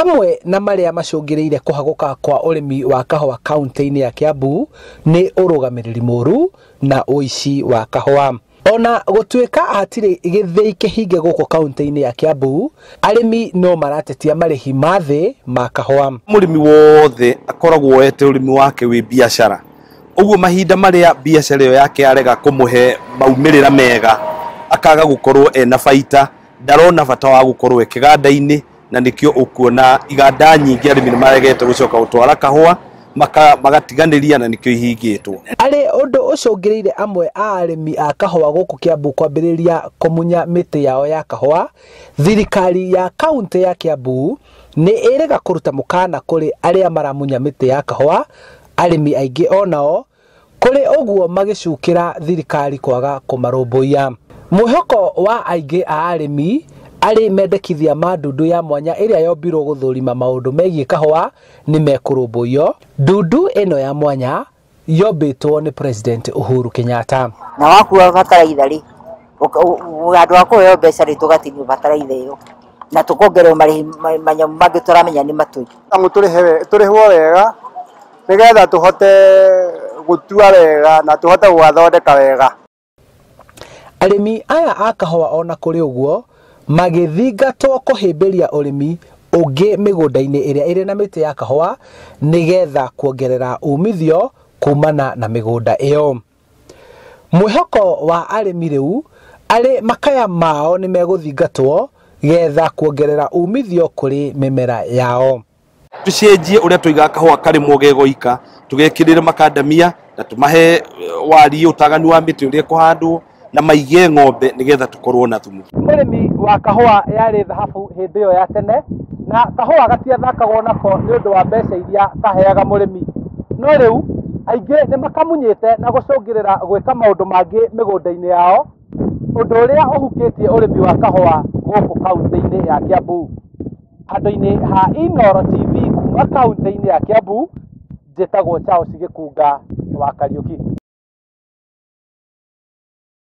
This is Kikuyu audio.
Hamwe na marĩa macũngĩrĩire kũhagũka kwa ũrĩmi wa kahũa kaunti-inĩ ya Kiambu nĩ ũrũgamĩrĩri mũru na ũici wa kahũa. Ona gũtuĩka hatirĩ gĩthĩi kĩhinge gũkũ kaunti-inĩ ya Kiambu, arĩmi no maratetia marĩhi ma thĩ ma kahũa. Mũrĩmi wothe akoragwo oete ũrĩmi wake wĩ biacara, ũguo mahinda marĩa biacara ĩyo yake yarega kũmũhe maumĩrĩra mega, akaga gũkorwo ena baita, ndarona bata wa gũkorwo e kĩganda-inĩ, na nĩkĩo ũkuona iganda nyingĩ arĩmi nĩ maregete gũcoka gũtwara kahũa, magatiganĩria, na nĩkĩo ihingĩtwo. Arĩ ũndũ ũcũngĩrĩire amwe a arĩmi a kahũa gũkũ Kiambu kwambĩrĩria kũmunya mĩtĩ yao ya kahũa, thirikari ya kaunti ya Kiambu nĩ ĩrĩga kũruta mũkana kũrĩ arĩa maramunya mĩtĩ ya kahũa, arĩmi aingĩ onao kũrĩ ũguo magĩcukĩra thirikari kwaga kũmarũmbũiya. Mwĩhoko wa aingĩ a arĩmi arĩ mendekithia ma ndundu ya mwanya ĩrĩa yombirwo gũthũrima maũndũ megiĩ kahũa nĩ mekũrũmbũiyo. Ndundu ĩno ya mwanya yombĩtwo nĩ President Uhuru Kenyatta. Na wakua bataraitha rĩ, andũ a kũheo mbeca rĩ, tũgatinio bataraitha ĩyo na tũkongererwo marĩhi manyamũ mangĩ tũramenya nĩ matũi. Amu tũrĩhwo wega nĩgetha tũhote gũtua wega na tũhote gũgathondeka wega. Arĩmi aya a kahũa ona kũrĩ ũguo magĩthingatwo kũhĩmbĩria ũrĩmi ũngĩ mĩgũnda-inĩ ĩrĩa ĩrĩ na mĩtĩ ya kahũa nĩgetha kuongerera umithio kumana na mĩgũnda ĩyo. Mwĩhoko wa arĩmi rĩu arĩ makaya mao nĩ megũthingatwo getha kuongerera umithio kũrĩ mĩmera yao. Tucenjie ũrĩa tũigaga kahũa karĩmwo gegoika, tũgekĩrĩre makandamia na tũmahe wariĩ ũtaganu wa mĩtĩ ũrĩa ĩkũhandwo na maige ng'ombe nĩgetha tũkorwo na thumu. Mũrĩmi wa kahũa yarĩ thahabu hĩndĩ ĩyo ya tene, na kahũa gatiathakagwo nako nĩ ũndũ wa mbeca iria kaheaga mũrĩmi. No rĩu aingĩ nĩ makamunyĩte na gũcũngĩrĩra gwĩka maũndũ mangĩ mĩgũnda-inĩ yao, ũndũ ũrĩa ũhukĩtie ũrĩmi wa kahũa gũkũ kaunti-inĩ ya Kiambu. Handũ-inĩ ha Inooro TV kuma kaunti-inĩ ya Kiambu, njĩtagwo Charles Gĩkunga wa Kariũki.